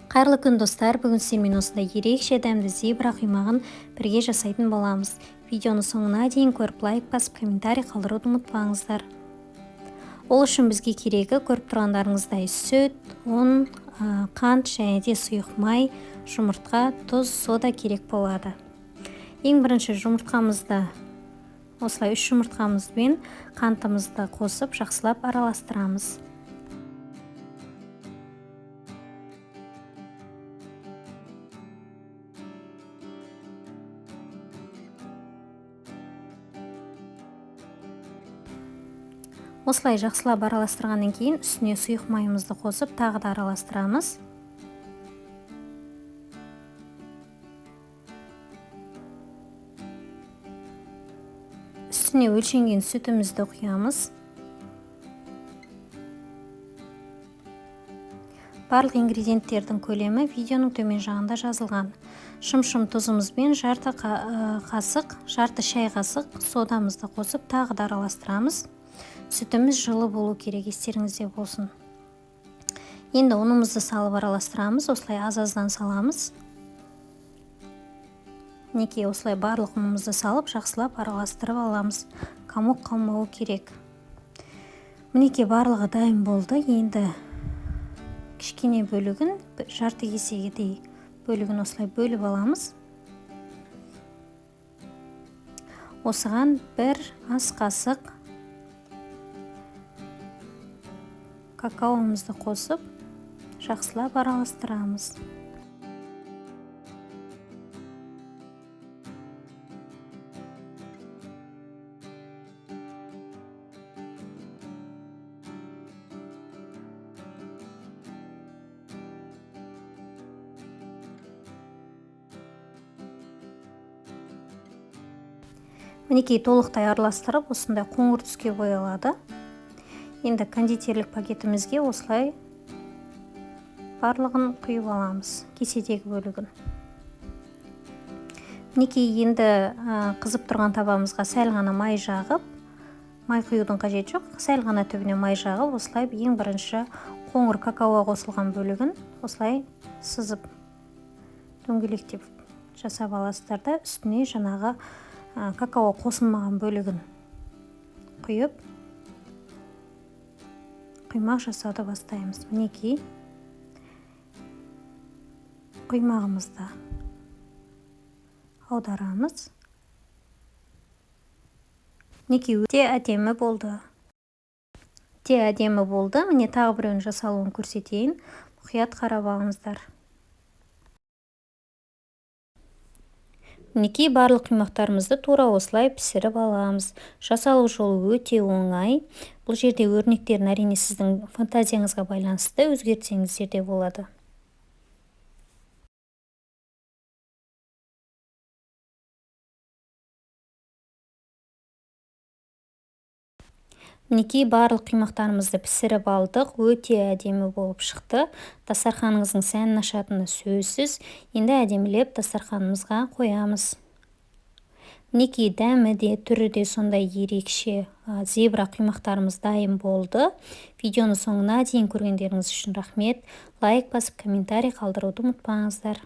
Қайырлы күн, достар! Бүгін сіздермен осындай ерекше дәмді зебра құймағын бірге жасайтын боламыз. Видеоны соңына дейін көріп, лайк басып, комментарий қалдыруды ұмытпаңыздар. Ол үшін бізге керегі көріп тұрғандарыңыздай сүт, ұн, қант және де сұйық май, жұмыртқа, тұз, сода керек болады. Ең бірінші жұмыртқамызды осылай 3 жұмыртқамызбен қантымызды қосып жақсылап араластырамыз. Осылай жақсылап араластырғаннан кейін үстіне сұйық майымызды қосып тағы да араластырамыз. Үстіне өлшенген сүтімізді құямыз. Барлық ингредиенттердің көлемі видеоның төмен жағында жазылған. Шым-шым тұзымызбен жарты қасық, жарты шай қасық содамызды қосып тағы да араластырамыз. Сүтіміз жылы болу керек, естеріңізде болсын. Енді ұнымызды салып араластырамыз, осылай аз-аздан саламыз. Мінекей, осылай барлық ұнымызды салып жақсылап араластырып аламыз. Комок қалмауы керек. Мінекей, барлығы дайын болды. Енді кішкене бөлігін, жарты кесегедей бөлігін осылай бөліп аламыз. Осыған бір ас қасық какаомызды қосып жақсылап араластырамыз. Мінекей, толықтай араластырып осындай қоңыр түске боялады. Енді кондитерлік пакетімізге осылай барлығын құйып аламыз, кеседегі бөлігін. Мінекей, енді қызып тұрған табамызға сәл ғана май жағып, май құюдың қажеті жоқ, сәл ғана түбіне май жағып, осылай ең бірінші қоңыр какао қосылған бөлігін осылай сызып дөңгелектеп жасап аласыздар да, үстіне жаңағы какао қосылмаған бөлігін құйып құймақ жасауды бастаймыз. Мінекей, құймағымызды аударамыз. Мінекей, өте әдемі болды. Өте әдемі болды. Міне, тағы біреуінің жасалуын көрсетейін. Мұқият қарап алыңыздар. Мінекей, барлық құймақтарымызды тура осылай пісіріп аламыз. Жасалу жолы өте оңай. Бұл жерде өрнектерін әрине сіздің фантазияңызға байланысты өзгертсеңіздер де болады. Мінекей, барлық құймақтарымызды пісіріп алдық. Өте әдемі болып шықты. Дастарханыңыздың сәнін ашатыны сөзсіз. Енді әдемілеп дастарханымызға қоямыз. Мінекей, дәмі де, түрі де сондай ерекше, зебра құймақтарымыз дайын болды. Видеоны соңына дейін көргендеріңіз үшін рахмет. Лайк басып, комментарий қалдыруды ұмытпаңыздар.